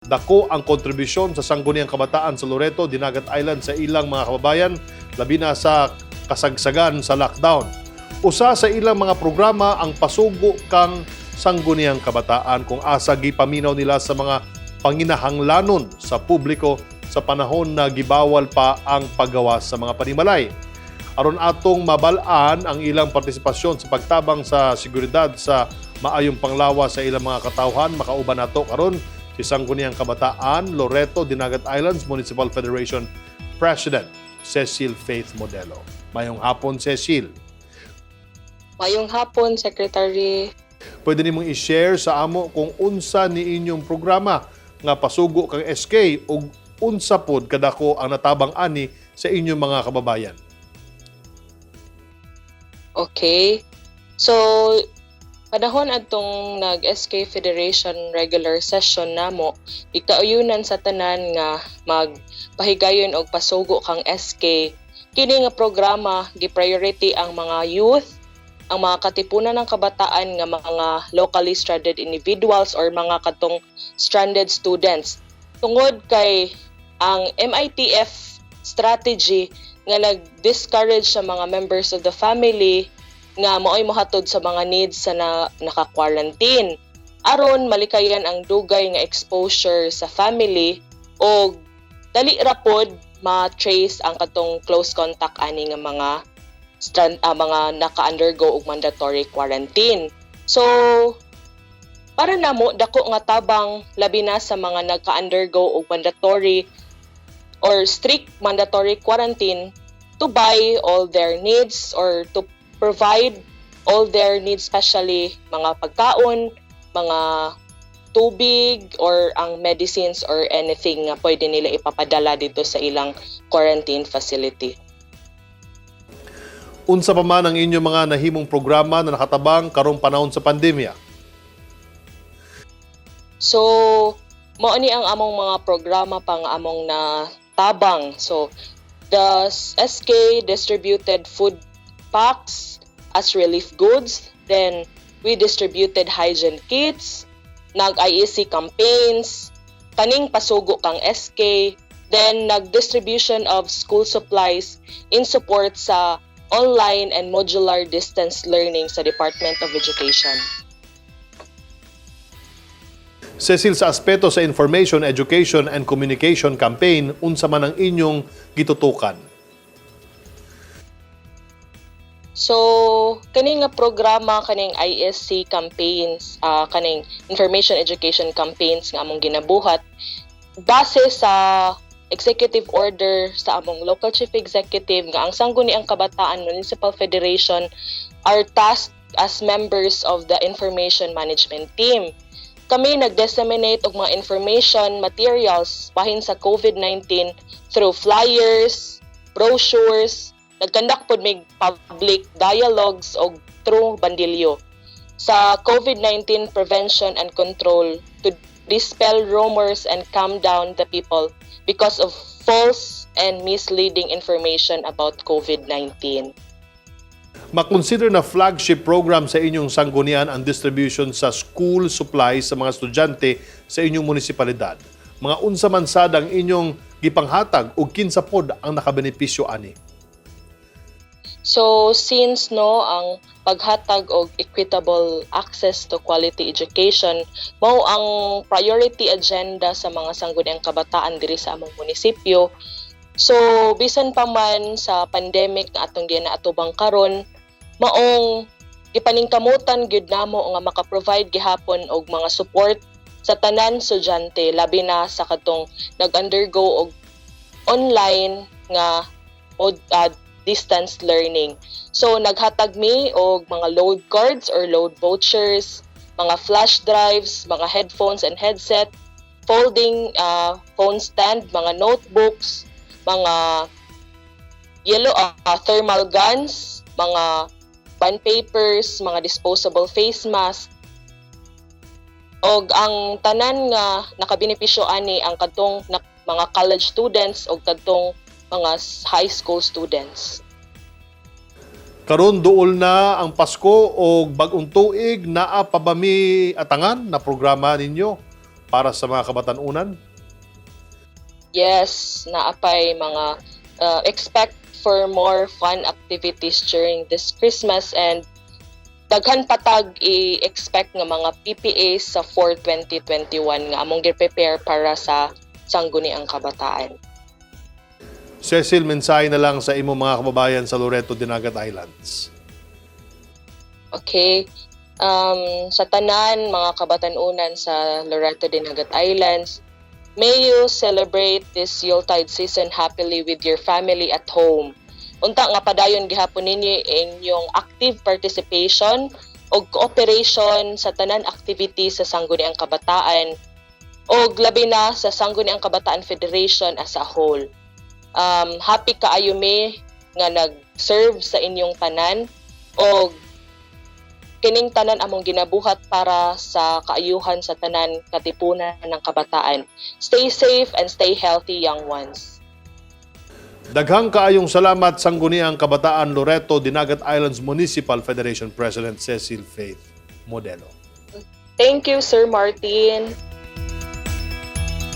Dako ang kontribusyon sa Sangguniang Kabataan sa Loreto, Dinagat Island sa ilang mga kababayan, labi na sa kasagsagan sa lockdown. Usa sa ilang mga programa ang Pasugo kang Sangguniang Kabataan, kung asa gipaminaw nila sa mga panginahanglanon sa publiko sa panahon na gibawal pa ang paggawas sa mga panimalay. Aron atong mabal-an ang ilang partisipasyon sa pagtabang sa seguridad sa maayong panglawas sa ilang mga katawhan, makauban nato karon si Sangguniang Kabataan, Loreto, Dinagat Islands Municipal Federation President Cecil Faith Modelo. Mayong hapon, Cecil. Mayong hapon, Secretary. Pwede nimong i-share sa amo kung unsa ni inyong programa nga Pasugo kang SK ug unsa pod kadako ang natabang ani sa inyong mga kababayan? Okay. So, panahon adtong nag-SK Federation regular session namo, ikauyunan sa tanan nga magpahigayon og Pasugo kang SK. Kini nga programa, gi-priority ang mga youth, ang mga katipunan ng kabataan nga mga locally stranded individuals or mga katong stranded students. Tungod kay ang MITF strategy nga nag-discourage sa mga members of the family nga mao'y mohatod sa mga needs sa naka-quarantine. Aron malikayan ang dugay nga exposure sa family o dali ra pod ma-trace ang katong close contact ani nga mga naka-undergo og mandatory quarantine. So para namo, dako nga tabang, labi na sa mga nagka-undergo og mandatory or strict mandatory quarantine, to buy all their needs or to provide all their needs, especially mga pagkaon, mga tubig or ang medicines or anything nga pwede nila ipapadala dito sa ilang quarantine facility. Unsa pa man ang inyong mga nahimong programa na nakatabang karong panahon sa pandemya? So, mao ni ang among mga programa pang among na tabang. So, the SK distributed food packs as relief goods. Then, we distributed hygiene kits, nag-IEC campaigns, kaning Pasugo kang SK, then nag-distribution of school supplies in support sa online and modular distance learning sa Department of Education. Cecil, sa aspeto sa information, education, and communication campaign, unsa man ang inyong gitutukan? So, kaning nga programa, kaning ISC campaigns, kaning information education campaigns nga among ginabuhat, base sa executive order sa among local chief executive nga ang Sangguniang Kabataan Municipal Federation are tasked as members of the information management team. Kami nag-disseminate og mga information materials bahin sa COVID-19 through flyers, brochures, nag-conduct pod mig public dialogues og through bandilyo sa COVID-19 prevention and control to dispel rumors and calm down the people because of false and misleading information about COVID-19. Makonsider na flagship program sa inyong sanggunian ang distribution sa school supplies sa mga estudyante sa inyong munisipalidad. Mga unsa man sad ang inyong gipanghatag ug kinsa pod ang nakabenepisyo ani? So since, no, ang paghatag og equitable access to quality education mao ang priority agenda sa mga Sangguniang Kabataan diri sa among munisipyo. So bisan pa man sa pandemic nga atong ginaatubang karon, maong gipaningkamutan gyud namo nga maka-provide gihapon og mga support sa tanan estudyante, labi na sa katong nag-undergo og online nga o distance learning. So naghatag mi og mga load cards or load vouchers, mga flash drives, mga headphones and headset, folding phone stand, mga notebooks, mga yellow thermal guns, mga bond papers, mga disposable face mask. Og ang tanan nga nakabenepisyo ani ang kadtong mga college students og kadtong mga high school students. Karon duol na ang Pasko o Bag-ong Tuig, naa pa ba mi atangan na programa ninyo? para sa mga kabatan-unan? Yes, naa pay mga expect for more fun activities during this Christmas and daghan pa tag i-expect nga mga PPAs sa 4 2021 nga among gi-prepare para sa Sangguniang Kabataan. Cecil, mensahe na lang sa imong mga kababayan sa Loreto, Dinagat Islands. Okay. Sa tanan mga kabatanunan sa Loreto Dinagat Islands, may you celebrate this Yuletide season happily with your family at home. Unta nga padayon gihapon ninyo inyong active participation o cooperation sa tanan activities sa Sangguniang Kabataan o labi na sa Sangguniang Kabataan Federation as a whole. Happy kaayo mi nga nag-serve sa inyong tanan o kining tanan among ginabuhat para sa kaayuhan sa tanan katipunan ng kabataan. Stay safe and stay healthy, young ones. Daghang kaayong salamat, Sangguniang Kabataan Loreto Dinagat Islands Municipal Federation President Cecil Faith Modelo. Thank you, Sir Martin.